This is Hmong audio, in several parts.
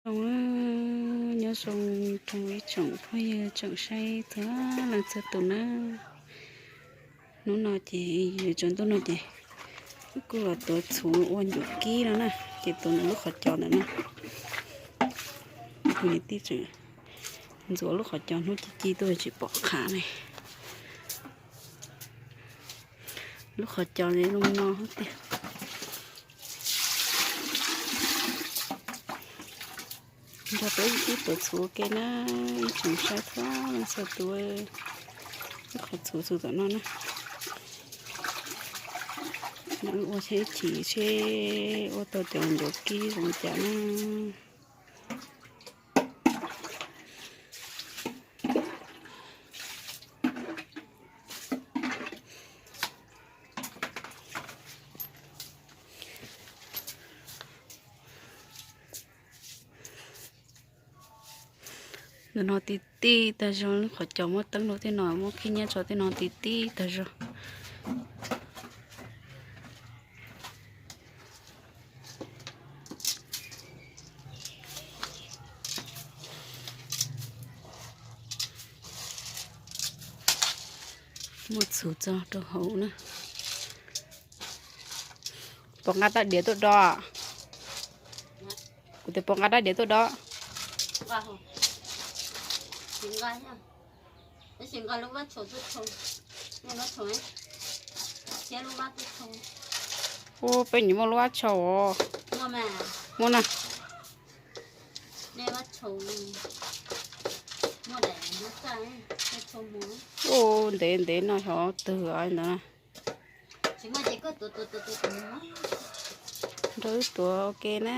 Zoo, nyob zoo rau ib tsoom phooj ywg tsoom saib txhua leej txhua tus na. Hnub no ces yuav tsaus ntuj no ces wb kuj los tuav txhuv ua ncuav kib no na, ces tuav ntawm lub qhov cos ntawm no. Niam tij tseem ntxuav lub qhov cos hnub ci ci tuaj tsis pom qab ne. Lub qhov cos zoo no tiag. Nrog peb ib tuav txhuv ua ke na, ib tsoom saib txhua leej txhua tus. Ib qhov txhuv txhuv tom no na. Wb ua seb ib chim seb ua tau cov ncuav kib zoo cas na. Ntawm no ti ti tag zog, lub qhov cos muab teeb rau tej no, muab khib nyiab tso tej no ti ti tag zog. Muab txhuv tso rau hauv na. Puas nqa rab diav tuaj do? Kuv tias puas nqa rab diav tuaj do? Ua peb nyiam muaj lub vab tshau os. Muaj na. Ua ntev ntev no xyov twg ntawd. Nrog wb tuav ua ke na.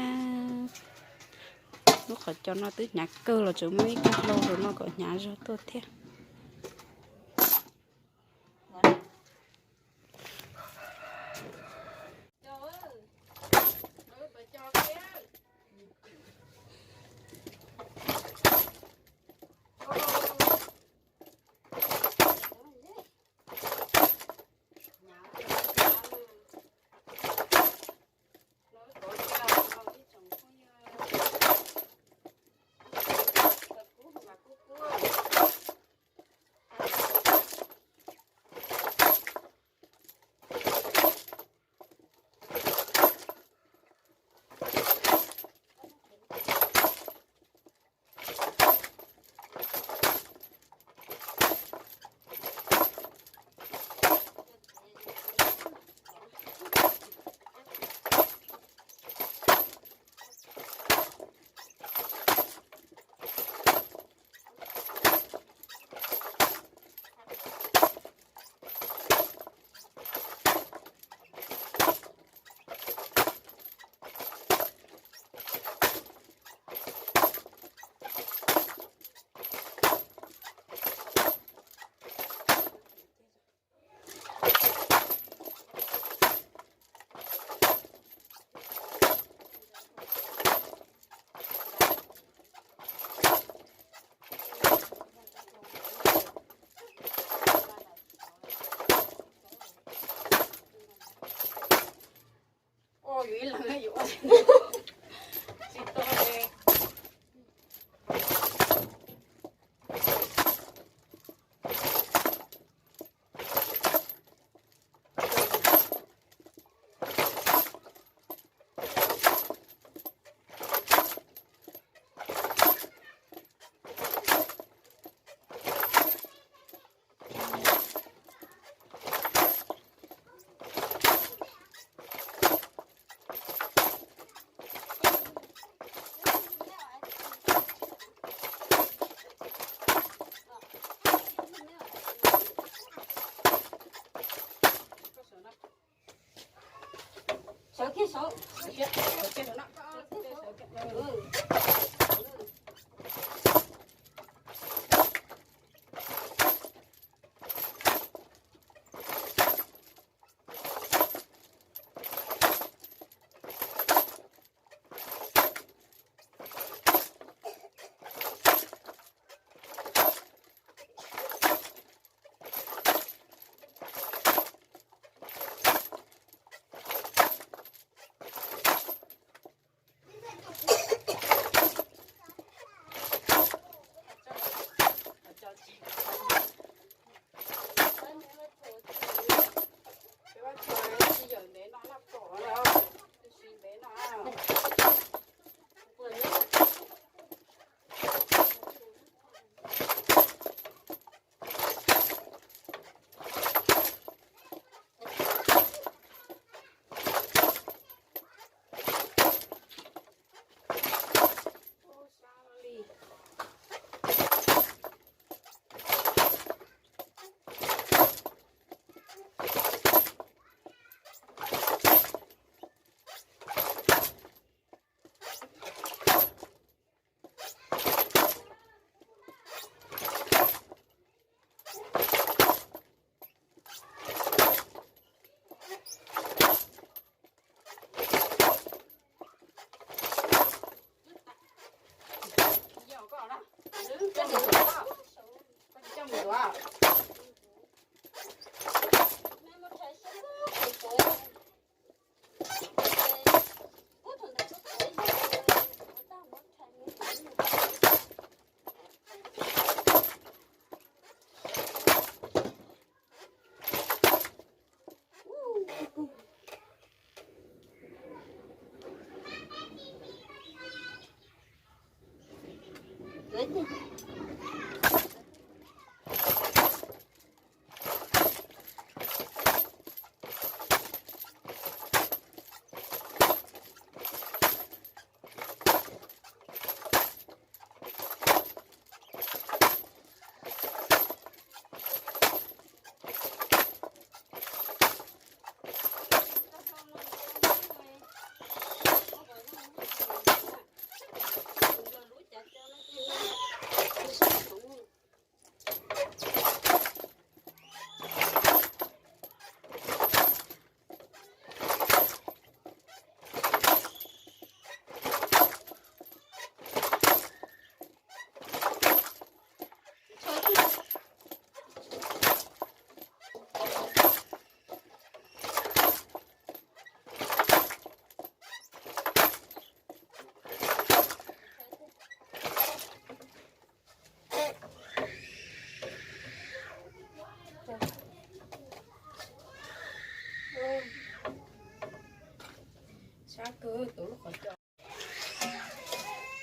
Lub qhov cos no twb hnyav kawg los tseem muaj ib koog hlau hauv no kom hnyav zog tuaj thiab.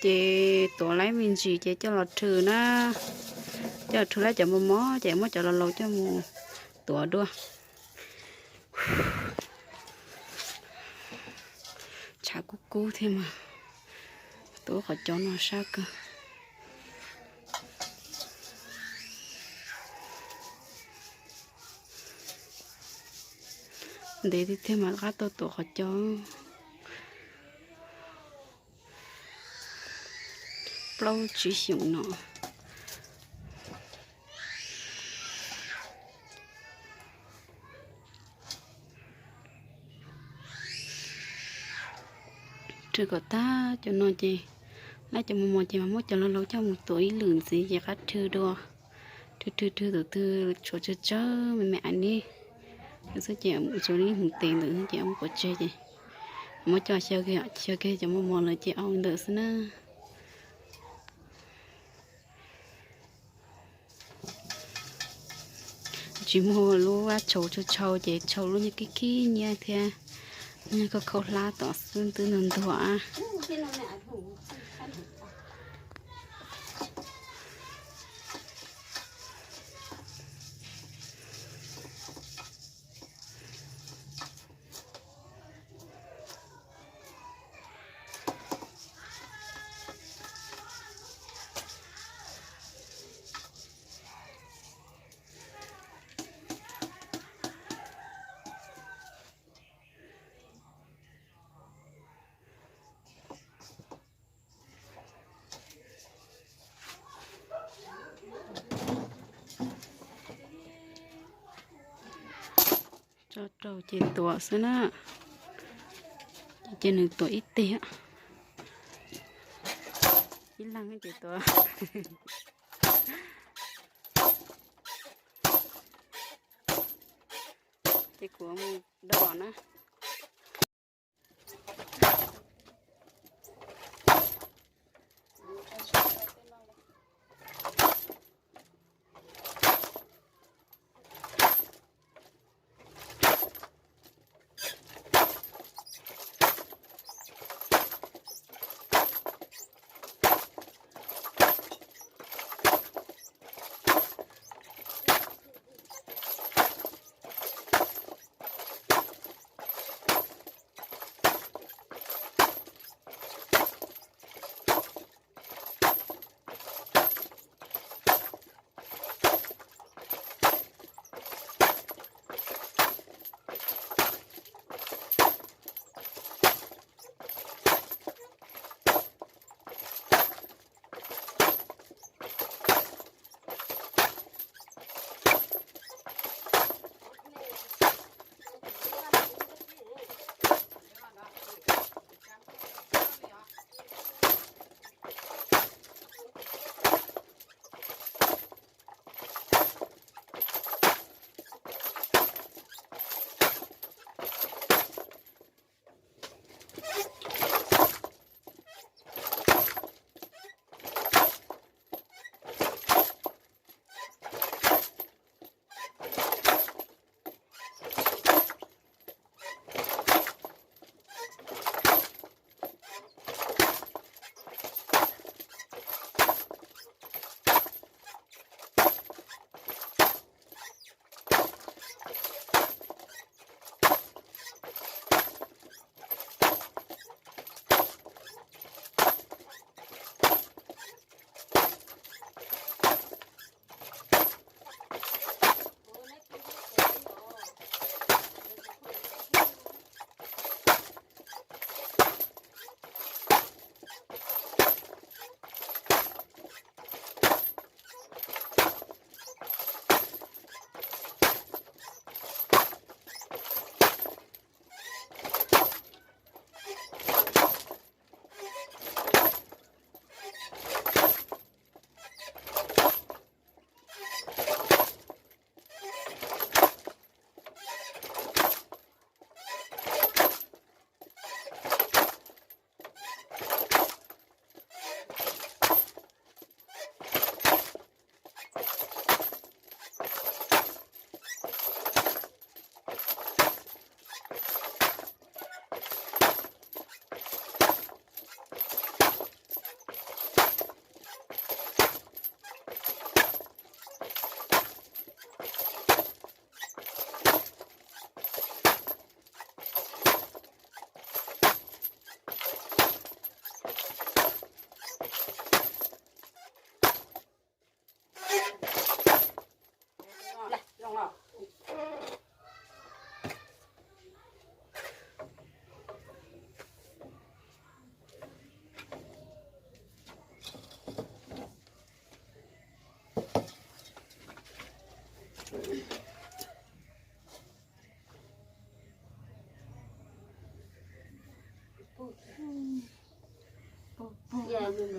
Ces tuav lawm me ntsis ces coj los rhw na, coj los rhw lawm cov mos mos ces muab cov laus laus coj mus tuav dua. Tshav kub kub thiab mas, tuav qhov cos no sab kawg. Ntev tiag tiag mas rov qab tuaj tuav qhov cos. Plaub tsib xyoos no. Rhw kom tag cov no ces, lawm cov mos mos ces mas muab cov laus laus coj mus tuav ib lwm ntxiv ces rov qab rhw dua. Rhw rhw rhw tus twg tshuav tsawg tsawg me me a neb xwb ces tshuav li hmoov tes ntawd ces mus pov tseg ces muab coj xyaw kiag, xyaw kiag cov mos mos lawm ces au ntawm xwb na. Tsis muaj lub vaj tshau tshau tshau ces tshau lub nyob khib khib nyiab thiab, nyob khaub khaub hlab tom xwb twb ntuag ntuag. Tso rau ces tuav xwb na. Ces nws tuav ib teg, ib leeg ces tuav. Ces kuv mus do na.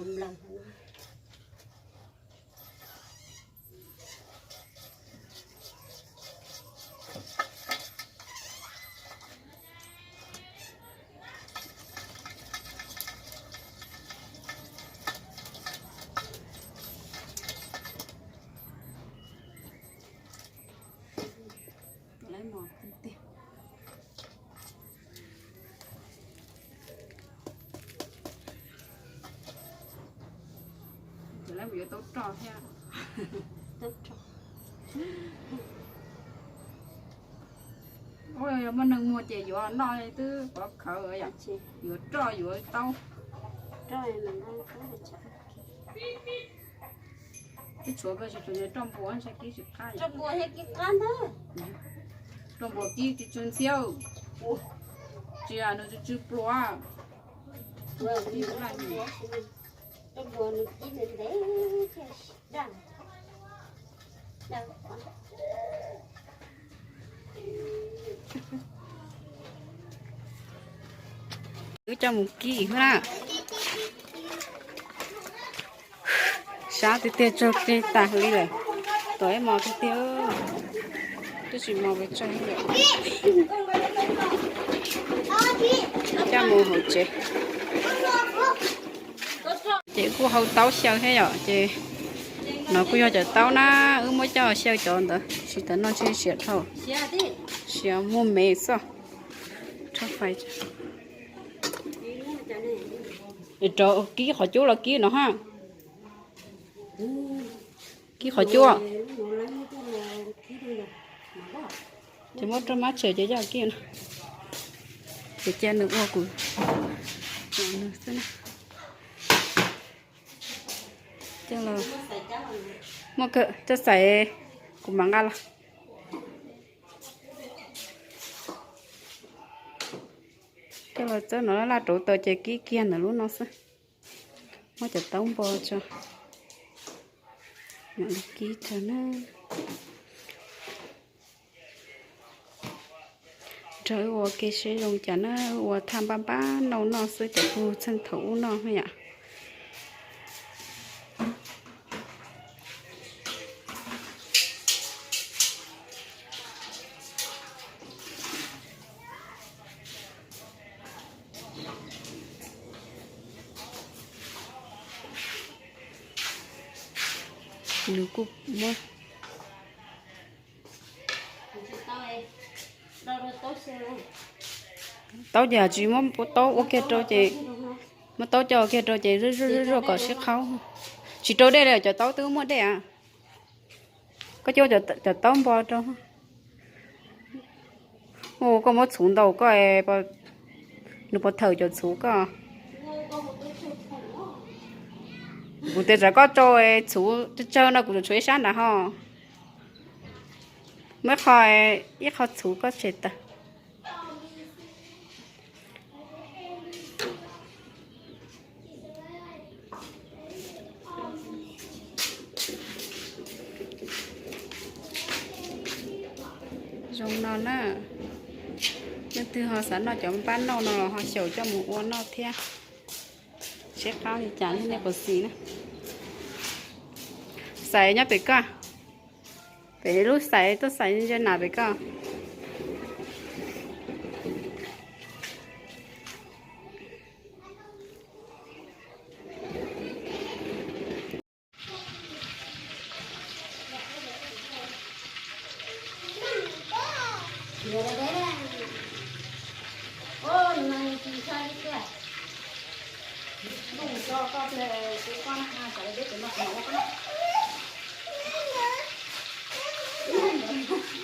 Nplawg. Yuav tau roj thiab. Ua yog muaj neeg muag ces yuav noj twb pov khawv, yuav roj yuav taub. Twb tshuav koj tsis tshuav roj npua ntshe kib tsis qab. Roj npua kib tsis tsw ntxhiab, tsis nws tsw tsw pluas. Wb coj mus kib na. Sab tiag tiag, tsawg kiag tas li lawm. Tom ib mos tiag tiag, twb tsis mos pes tsawg li lawm. Coj mus hauv tsev. Ces kuj hau taub xyaw thiab yom, ces no kuj yog cov taub na, wb muab coj xyaw cov ntawd, tsis tas noj ntshe siav dhau, siav muaj me xwb. Rau kib qhov cub los kib no ha. Kib qhov cub. Ces muab rau mab tshem ces coj kib no. Ces cia nws ua kuv nws xwb na. Muaj kawg, coj xaiv kuv mam nqa los. Coj los txawb no laj rauv taws ces kib kiag ntawm lub no xwb. Muab cov taub npo tso, mam li kib tso na. Nrog wb ua ke seb zoo cas na, wb ua thaj npab npab nauj noj xwb, cov pug txheej thaum ub noj yom. Nws kuj muab taub ces tsis muab taub ua kiag rau ces, muab taub coj ua kiag rau ces zuj zuj zuj zuj kom sib qhaub. Tsis rau dej li, cov taub twb muaj dej a. Koj coj cov taub npo rau. Koj muab txhuv ntaus koj, nws puas thawm cov txhuv koj? Kuv tias tsam koj rau txhuv tsawg no kuv tshuav ib sab nrad ho. Muab ib qho, ib qho txhuv koj tshem tawm. Zoo no na. Leej twg ho xav noj cov npab nauj no los ho xyaum coj mus ua noj thiab. Seb qab li cas thiab nej puas xis na. Xaiv nyob pem koj. Pem lub xaiv tuaj xaiv ntsia nas pem koj.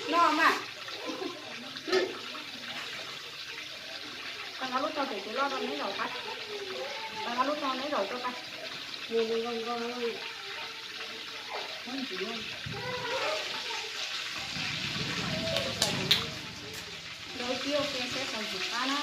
Noj mas. Tau nqa lub tog pem tus loj rau neb zaum qab. Tau nqa lub tog neb zaum rau qab. Nws nko nko. Ntawd kib ua ke saib qhov ntxim qab na.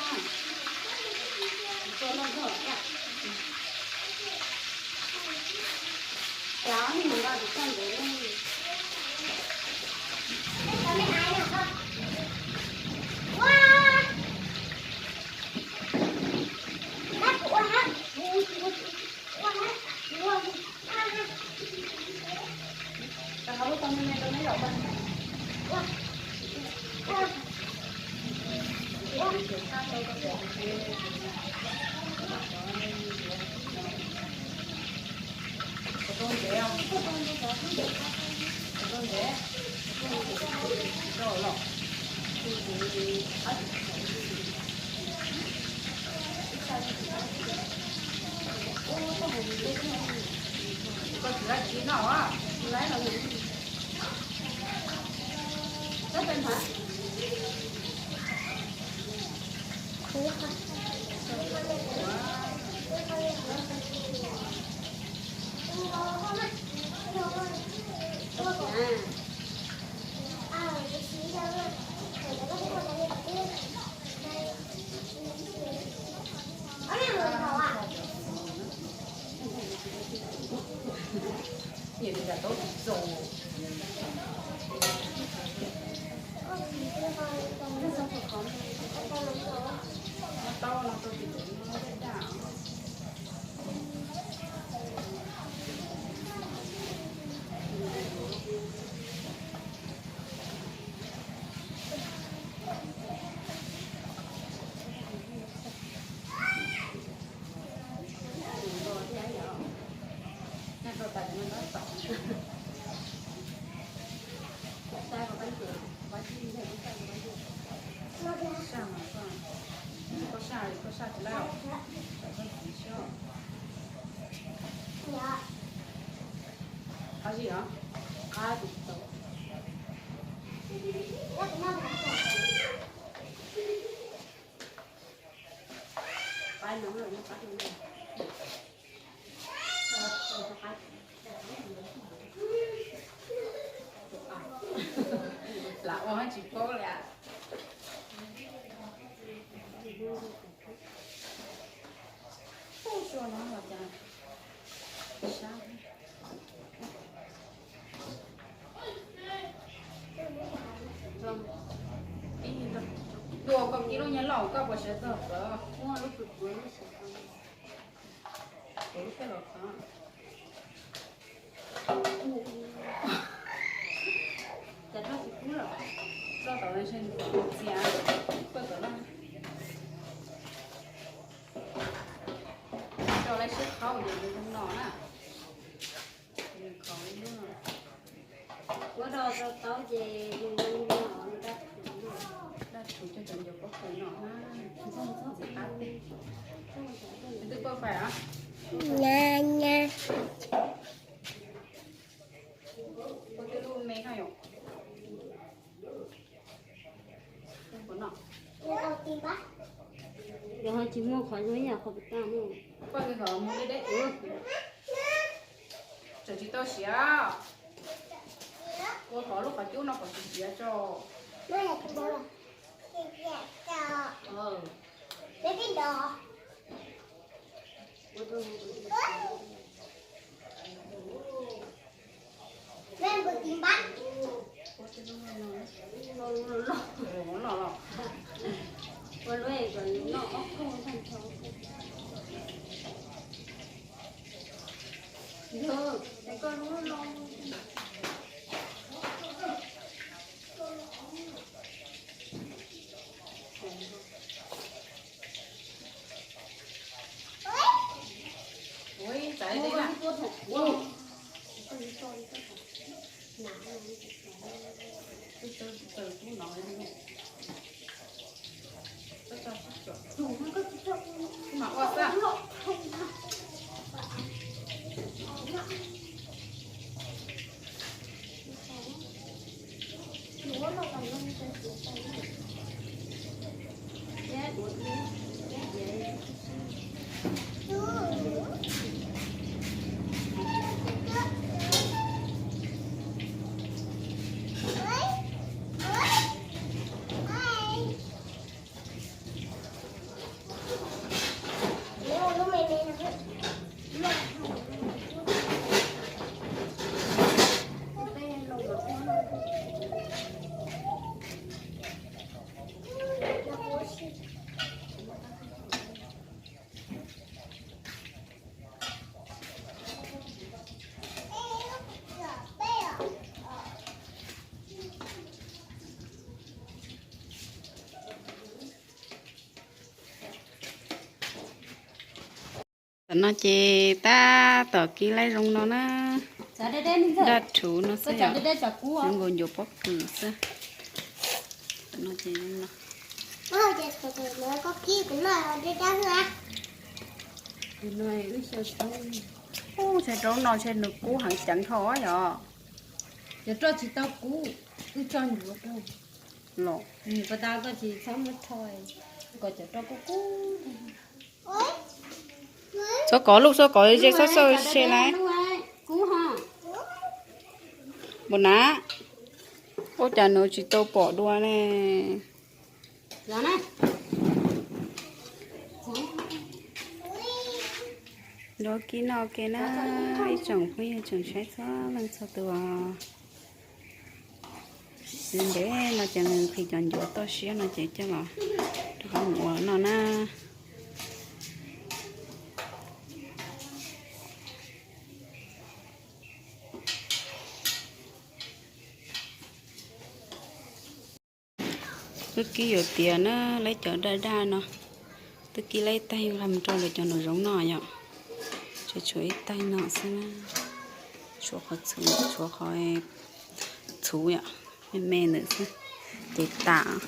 Lam ua tsis paub li. Ub, suav no los cas sab. Dua kom kib lub nyiaj loj koj puas siav txog plawv? Kuv lub tej los qhov. Cas roj tsis kub los? Roj tom txias, koj tom no. Rau lawv sib qhaub ces nws zoo no na. Nws qhaub li no. Ua rau rau taub ces nws zoo li no, nws daj rhuv, daj rhuv coj cov ncuav pob kws no na. Ntxim qab teg. Nws twb poj fais os. Ua tej lub me no yom. Yog ho tsis muaj qhov zoo ib yam qhov puas tag no. Poj nws kom mus deb deb. Tseem tsis tau siav. Ua kom lub qhov cub no kom tsis siav tso. Ui, txawm li na. Mas ua xwb. No ces tab tom kib laib zoo no na. Daj rhuv no xwb yom, zoo nkaus ncuav pob kws xwb. No ces no. Ub, ntshe rau no ntshe nws kub heev ceev dhau yom. Cov roj tsis tau kub, wb tso ncuav rau los. Ko ta koj tsis txhob muab rho, kom cov roj kub kub. Txhob kov lub, txhob kov ze, txhob xauj se lawm. Npaum na, ua cas nws tsis tau pom dua ne. Nrog kib noj ke na, ib tsoom phooj ywg tsoom saib txhua leej txhua tus. Ntev no ces nqhis cov ncuav toj siab no ces coj los rau qhov mus ua no na. Twb kib yuav tiav na, lawv cov daj daj no. Twb kib lawv ib taig los mus rau lawv cov nraum zoov no yom. Tseem tshuav ib taig no xwb na. Tshuav qhov txhuv, tshuav qhov txhuv yom, me me ntawm xwb, ces tas.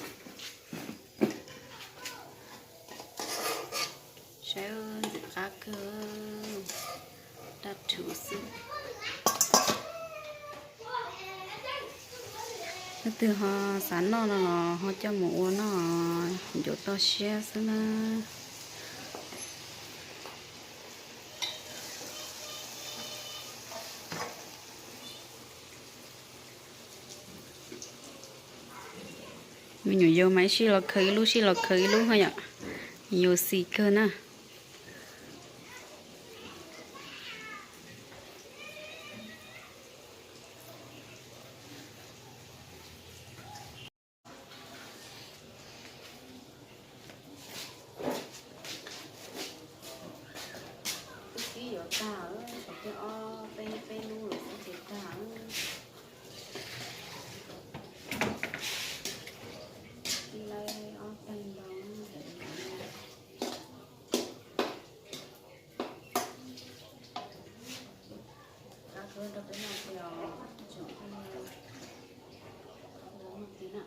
Saib ntxim qab kawg, daj rhuv xwb. Leej twg ho xav noj no los ho coj mus ua noj, ncuav toj siab xwb na. Me nyuam yaus mas ib sij los khaws ib lub, sij los khaws ib lub ho yom, yaus xis kawg na. Twb kib yuav tag, tshuav kiag ob peb peb lub lawm xwb ces tag. Kib lawv ob tag ntau. Qab kawg rau peb noj thiab os, tsoom phooj ywg, qab kawg noj thiab na.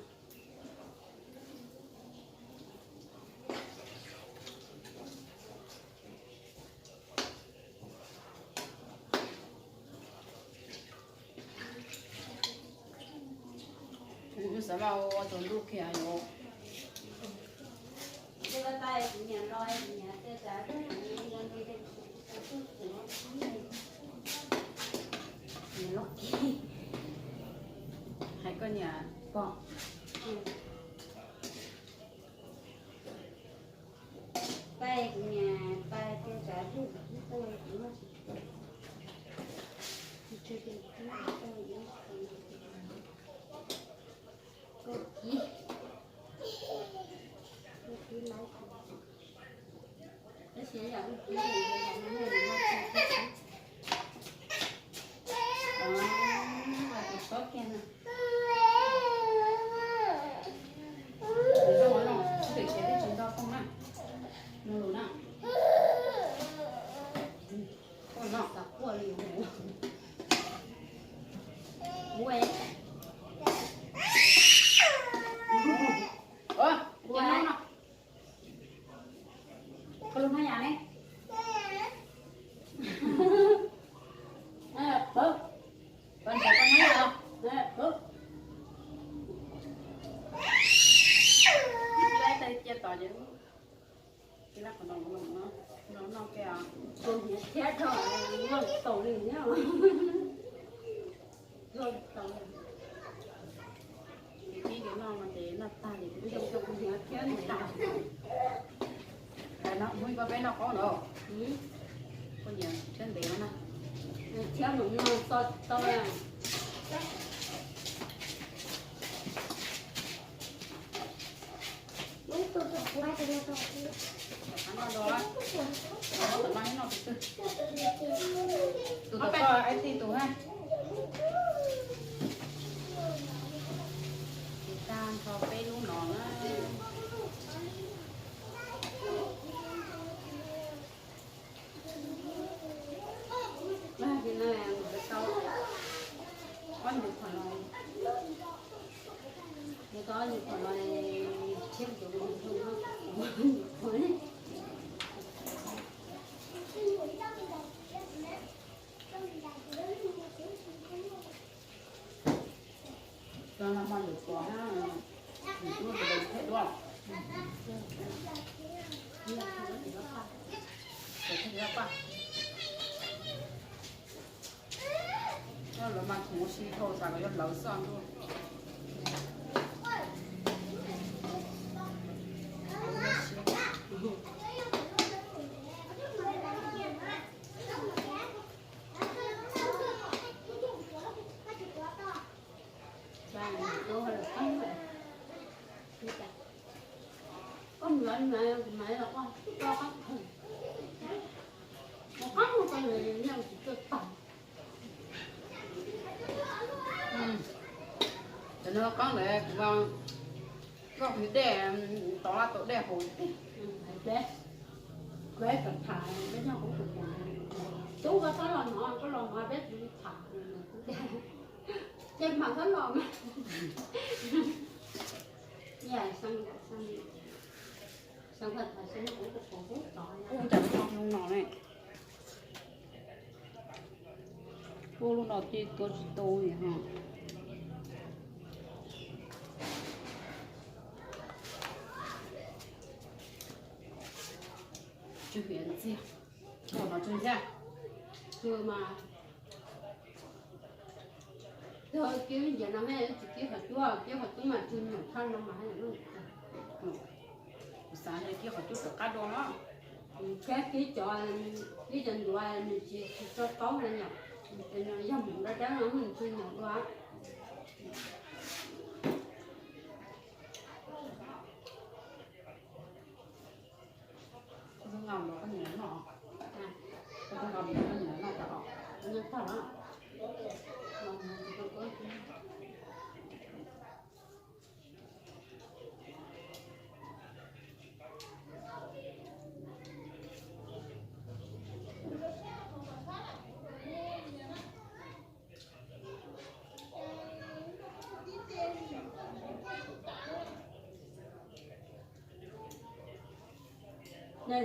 Kuv xav mas ua tsaus ntuj kiag yom. Hais koj niam pom. Pab kuv niam pab tias tsav lwj kuv twb tau kuv noj tsis tau. Koj kib, koj kib laib kuv. Tab sis yam wb kib yam no nej noj tsis tau. Tus tsob kiag na. Tus zoo no, tus tsev twb tsis nto phooj na. No lus na. Phooj no xav quaj li. Ua, ua no no. Koj lub hnab yas ne? Pawg, koj nrhiav koj hnab yas los. Pawg, cia tom ces, cia qhov no no no no ke, tus hniav thiab dhau, noj tau li nyob. Ib yam no no ces noj tag ces kuv coj kuv niam thiab noj tag. Mus ib pab peb noj qaub ntawd. Koj niam thiab ntev no na. Thiab mus no txo tau. Tus tom koj ib tug, tus tom koj ib tug na. Ces tag nrho peb lub no na. Lawv mas tsis ua si dhau, xav kom yog lawv xwb ntuj. Koj mas mas mas los ua tsis tau qab, ua qab mus tau nws nyob tsis tau tag. Cov no qab ntawd kuv koj qhwv dej, tov laj tau dej haus tiag. Kuv kom tham peb nyob kuv tus tub, koj txhob los no, koj los no peb tsis tham. Ces mas txhob los mas. Yam xeeb, xeeb tham xeeb kuv tus tub tod. Ub, cas lub no zoo no ne. Ub, lub no ces tua tsis tau li ho. Tsw hiav ntxiag, no tsw ntxiag, tsw mas. Yog kib nce no mas tsis kib qhov cub, kib qhov cub mas tsw nyuam tshaj no mas. Kuv xav tias kib qhov cub rov qab dua no. Kib, kib cov, kib cov ntuav nws tsis, tsis tso taub li yom. Ces no yog mus dab dab no nws tsw nyuam dua. Koj twb nqa mus rau koj niam lawv noj. Koj twb nqa mus rau koj niam lawv noj tag os. Noj tag lawm.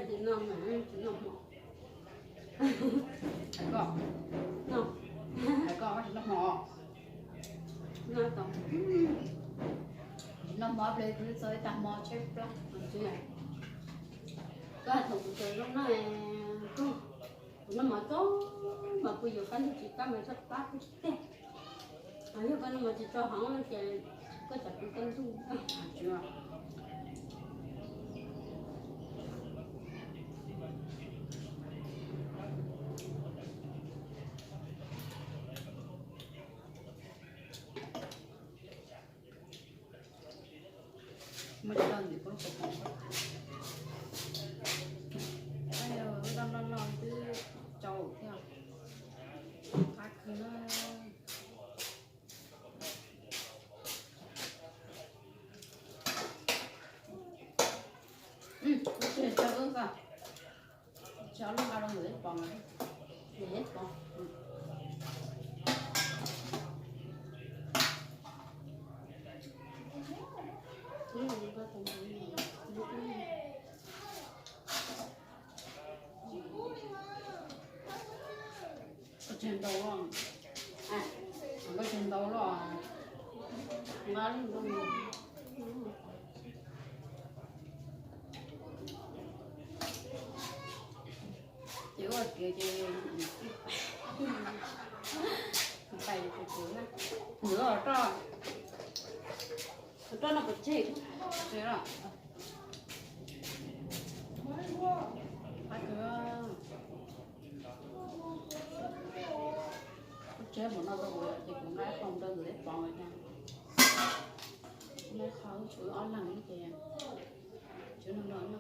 Tsis noj hmo. Hais koj, hais koj tsis noj hmo. Tsis noj hmo ple kuv txog ib tag hmo tsheb plab. Koj thaum kuv tseem zoo no, kuv noj mov txog mas kuv yuav kab ntug tsis kab mas tshaj plab tiag. Yog koj noj mov tsis tso hauv ces koj tsam kuv kab ntug. Muaj cov ntawm koj lub paus poom. Loj loj loj twb tsau thiab. Qab khwv na. Tsau lub nqa rau ntawm ib pov. Koj tseg ntau los, koj tseg ntau los, nqa lub ntau. Ces ua tiav ces pais tus kuv na, nws los roj, roj no puas tseg? Tseg los. Qab kawg. Kuv tseg mus no rau kuv ces kuv nqa qhov rau ntawm ib pov no. Nqa qhov tshuav ob leeg ces tshuav no no.